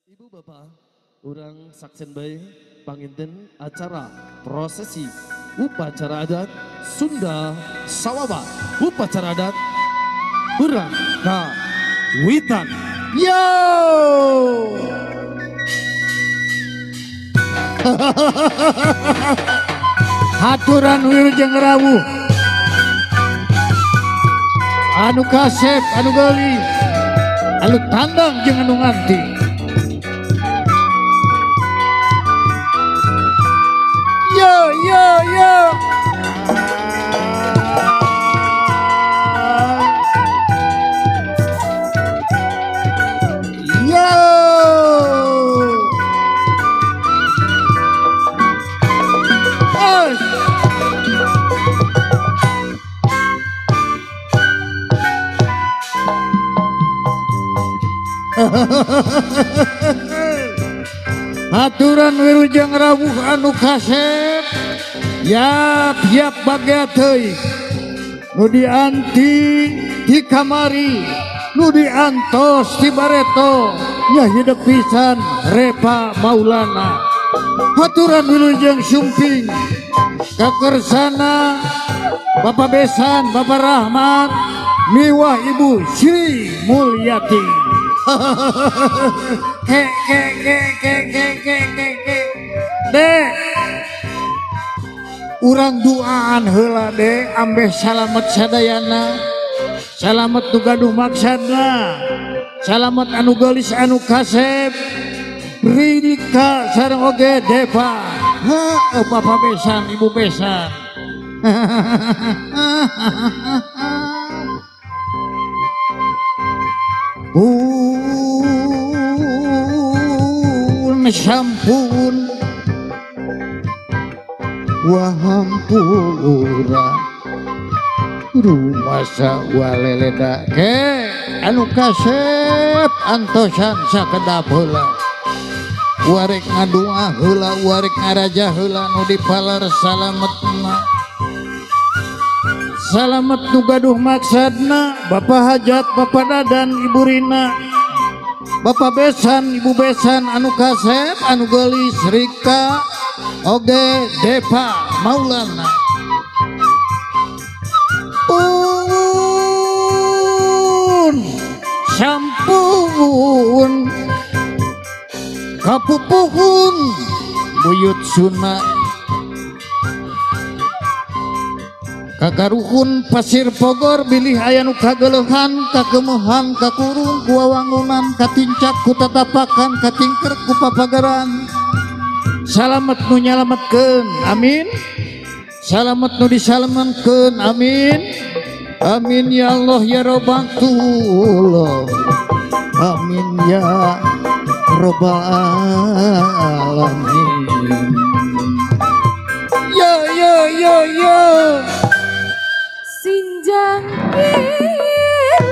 Ibu bapak urang saksen bae panginten acara prosesi upacara adat Sunda Sawaba, upacara adat urang kawitan. Yo. Haturan wilujeng rawuh anu kasep anu geulis anu tandang jeung anu nganti. Yo yo yo. Yo. Aturan wilujeng rawuh anu kasep yap yap bagea teuing nu dianti di kamari nu diantos di bareto nya hidep pisan Repa Maulana. Aturan wilujeng sumping kakersana Bapak Besan Bapak Rahmat miwah Ibu Sri Mulyati. Ke ke ke ke ke ke ke ke dek urang duaan heula dek ambeh salamet sadayana, salamet nu gaduh maksadna, salamet anu geulis anu kasep Ridika sareng oge Deva. Heuh Bapak Besan Ibu Besan. Pun sampun wahampura rumasa waleleda ke anu kasep antosan sakedap heula warek ngadua heula warek ngaraja heula nu dipalar salametna salamet nu gaduh maksadna Bapak Hajat Bapak Dadan Ibu Rina Bapak Besan Ibu Besan anu kasep anu geulis Rika oge Deva Maulana. Pun sampun kapupuhun buyut Suna kagaruhun pasir Bogor bilih aya nu kageleuhan kakemehan kakurung kuawangunan katincak ku tatapakan katingker ku papagaran. Salamet nu nyalametkeun amin, salamet nu disalametkeun amin, amin ya Allah ya Rabbal tulung, amin ya Rabbal alamin. Yo yo yo yo. Sinjang biru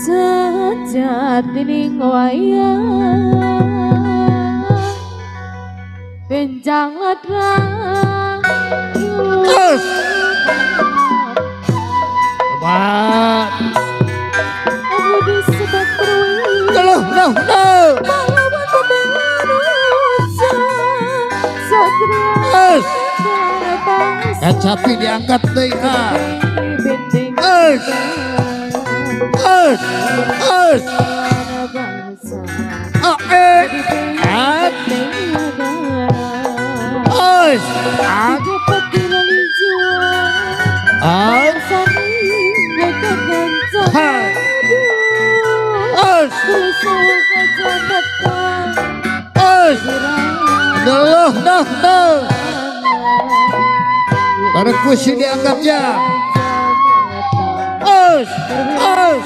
sejatining wayang benjang ladrang terus hebat loh loh loh kacapi diangkat deui ah. Es es es ah eh at es at at ha es es loh loh loh. Perkusi diangkatnya. Os, os.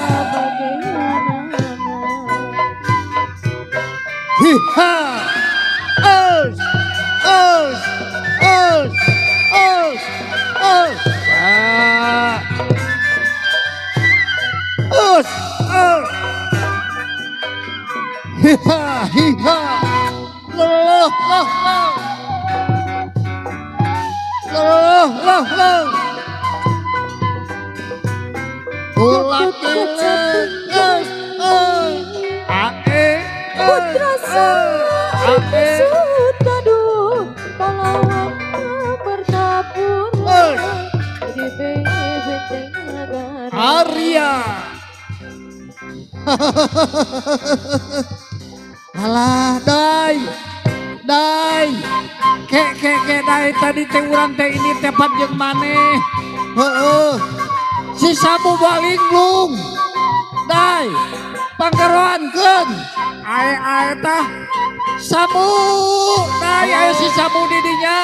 Hiha. Os, os, os, os, os. Os, os. Hiha, hiha. Loh, loh, loh. Loh, loh, loh. Ulah. Arya. Alah, dai. Dai. Ke ke ke dai tadi teh urang teh ini tepat jeung maneh. Heeh. Si Samu balinglung. Dai. Pangkaroankeun. Ae ae tah. Samu. Dai aya si Samu di dinya.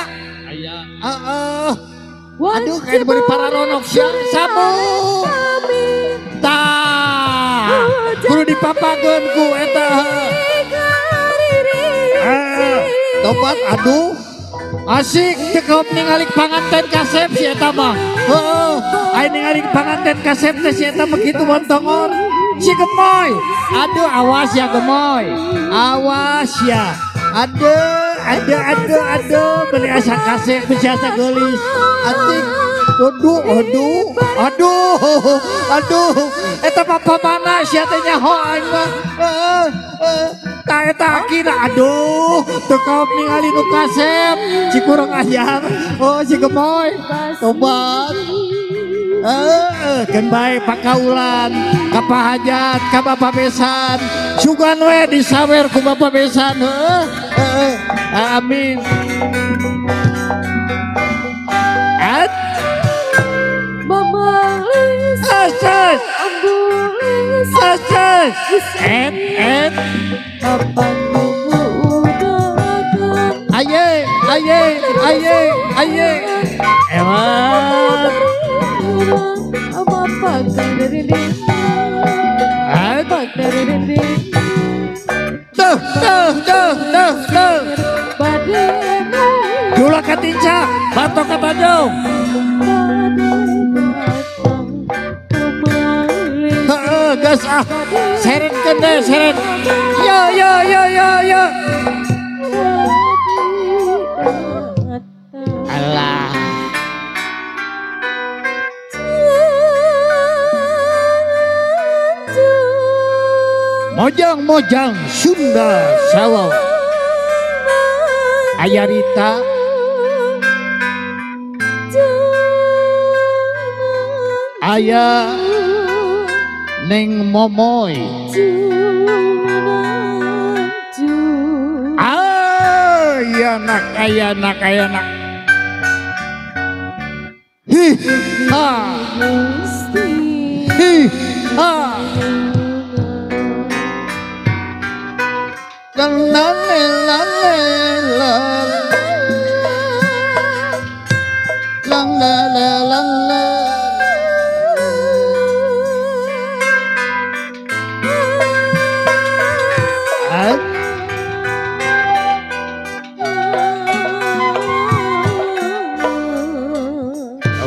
Aya. Heeh. Aduh kayak diberi pararonok sia Samu. Tah. Kudu dipapageun ku eta. Tobat aduh. Asik teu ningali panganten kasep si eta mah. Heeh, aya ningali panganten kasep teh si eta mah kitu bontongor. Si gemoy. Aduh awas ya gemoy. Awas ya. Aduh, aduh, aduh, aduh, beli asa kasep, beli asa geulis. Asik. Aduh, aduh, aduh, aduh. Eta papa mana sia teh nyaho aing mah. Tah eta akina aduh, teu kaop ningali nu kasep, si kurang ajar. Oh, si gemoy. Tobat. Keun bae pakaulan, ka pahajat, ka bapa besan. Sugan we disawer ku bapa besan. Heeh. Amin. At Asas. Asas. Et et. Aye aye aye aye. Ewan. Tuh tuh tuh tuh tuh. Gula katinca, batok katajong. Heeh, gas ah. Seret kene, seret. Yo yo yo yo yo. Alah. Mojang-mojang Sunda Sawah. Ayarita Aya Neng Momoy. Ayanak ayanak ayanak. Hi ha. Hi ha. La la la la la la la la la la.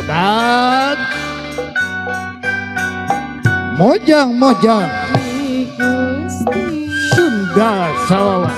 Obat mojang mojang Sunda Sawah.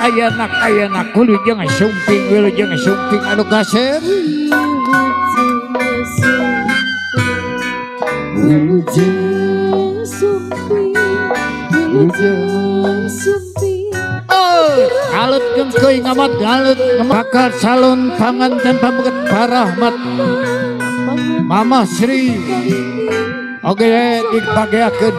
Ayanak ayanak wilujeng sumping wilujeng sumping anu kasep wilujeng sumping wilujeng sumping. Galut gengkeuy ngamat galut bakal calon panganten pameget Parahmat Mama Sri oge dipageakeun.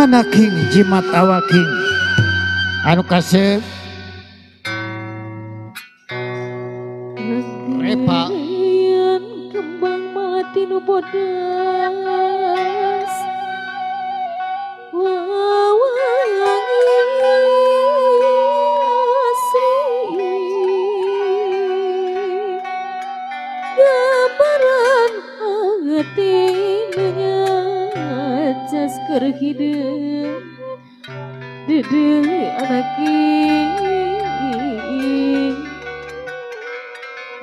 Anaking jimat awaking anu kasep Repa kembang melati nu bodas wawangi asri gambaran hati jas keur hideung deudeuh anaki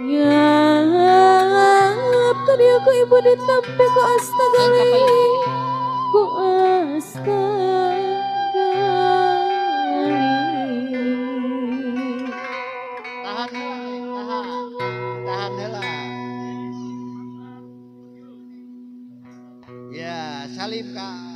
yap tadi aku ibu ditampe ku astagali ku astagali. Tahan tahan tahan heula. Ya, salim Kak.